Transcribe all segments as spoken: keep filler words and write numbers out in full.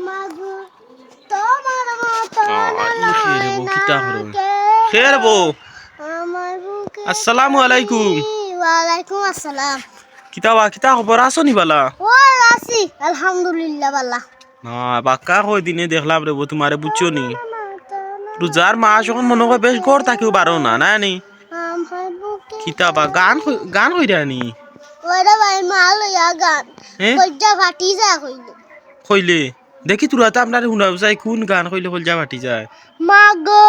মাগো, তোমার মতো আ, না ই কে রে বউ, লয় কিতা না করো? কে কে রে বউ? আমার বুকে আসসালামু আলাইকুম। ওয়ালাইকুম আসসালাম। কিতা বা, কিতা খবর, আছো নি বালা? ও আছি, আলহামদুলিল্লাহ বালা। না, বাক্কা কয়দিনে দেখলাম রে বউ তুমারে, বুঝছো নি? রোজার মাস অখন মনো কয় বেশ ঘর থাকিও বারো না, না নি? আমার বুকে কিতা বা গান কই-, গান কইরা নি? ওরে ভাই, মা লইয়া গান। হে? কইজা ফাটি যায় কইলে। কইলে? দেখি তোরা তো আপনারে হুনাও চাই, কোন গান কইলে কইজা ফাটি যায়? মাগো,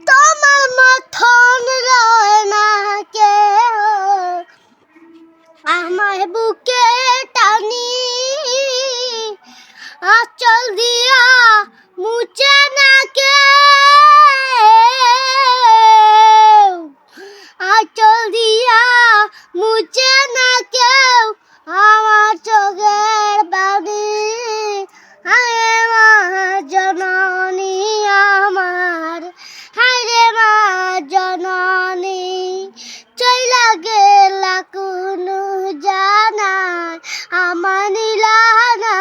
তোমার মতন রয় না কেউ, আমার বুকে টানি, আঁচল দিয়া মুছে না কেউ, আঁচল দিয়া মুছে না কেউ আমার চোখের পানি। হায় মা জননী আমার, হায় রে মা জননী, চইলা গেলা কুনু জানায় আমার নিলা না।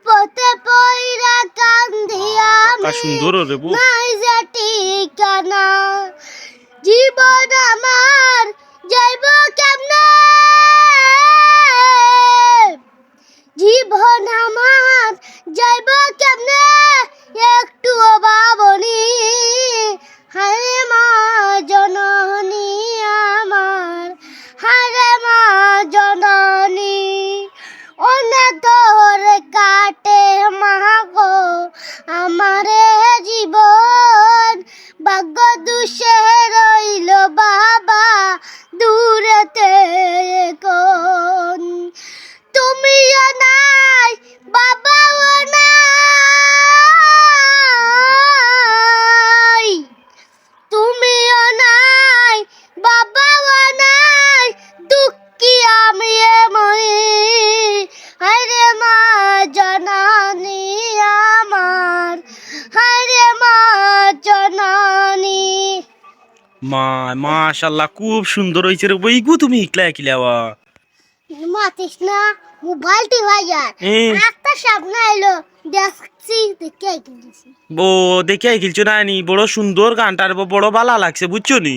পথে পইরা কান্দিয়া আ, বাক্কা আমি সুন্দর রে বউ। নাই যে ঠিকানা। জীবন আমার যাইব কেমনে? জীবন আমার যাইব কেমনে? একটুও ভাবনি। হায় মা জননী আমার, হায় রে মা জননী, অনাথর কাটে মা গো আমারে জীবন। ভাগ্য দুষে রইল বাবা দূরেতে এখন। তুমিও নাই, বাবাও নাই, তুমিও নাই, বাবাও নাই, দুঃখী আমি এমনি। হায় রে মা জননী আমার, হায় রে মা জননী। মা, মাশাআল্লাহ, খুব সুন্দর অইছে রে বউ। ইগু তুমি হিকলায় কিলা বা? মাতিস না, মোবাইল টিপাইয়ার। এ। একটা স্বপ্ন আইলো, দেখছি, দেখে আইছি। বউ, দেখে আইখিলছো না নি? বড় সুন্দর গানটা রে বউ, বড় বালা লাগছে, বুঝছো নি?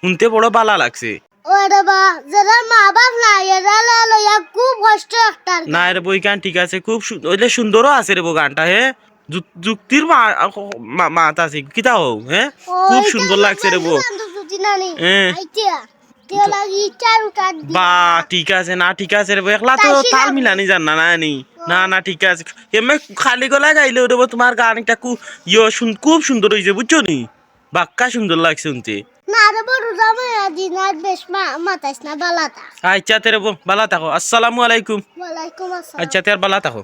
হুনতে বড় বালা লাগছে। ওরে বা, যারা মা বাপ নাই, এরা লইয়া খুব কষ্ট একটা। না রে বউ, ই গান ঠিক আছে, খুব সু-, অইলে সুন্দরও আছে রে বউ গানটা, হে? যুক-, যুক্তির মা-, মা-, মাত আছে, কিতা হও, হে? ও, খুব এটা সুন্দর আমার লাগছে রে বউ। বন্ধু বান্ধব যদি না নি, হে। আইতে, তে লাগি চারু কাট দি। বা, ঠিক আছে, না, ঠিক আছে রে বউ, একলা তো তাই তাল শিলাম। মিলানি জান না, না নি? ও। না, না, ঠিক আছে। এমনে খালি গলায় গাইলে রে বউ, তুমার গান একটা কু-, ইয়ো, সুন-, খুব সুন্দর অইছে, বুঝছো নি? বাক্কা সুন্দর লাগছে হুনতে। না রে বড় জামাই, আজ দিন আর বেশ মা-, মাতাইস না, বালা থাক। আচ্ছা, তে রে বউ, বালা থাকো। আসসালামু আলাইকুম। ওয়ালাইকুম আসসালাম। আচ্ছা, তে আর বালা থাকো।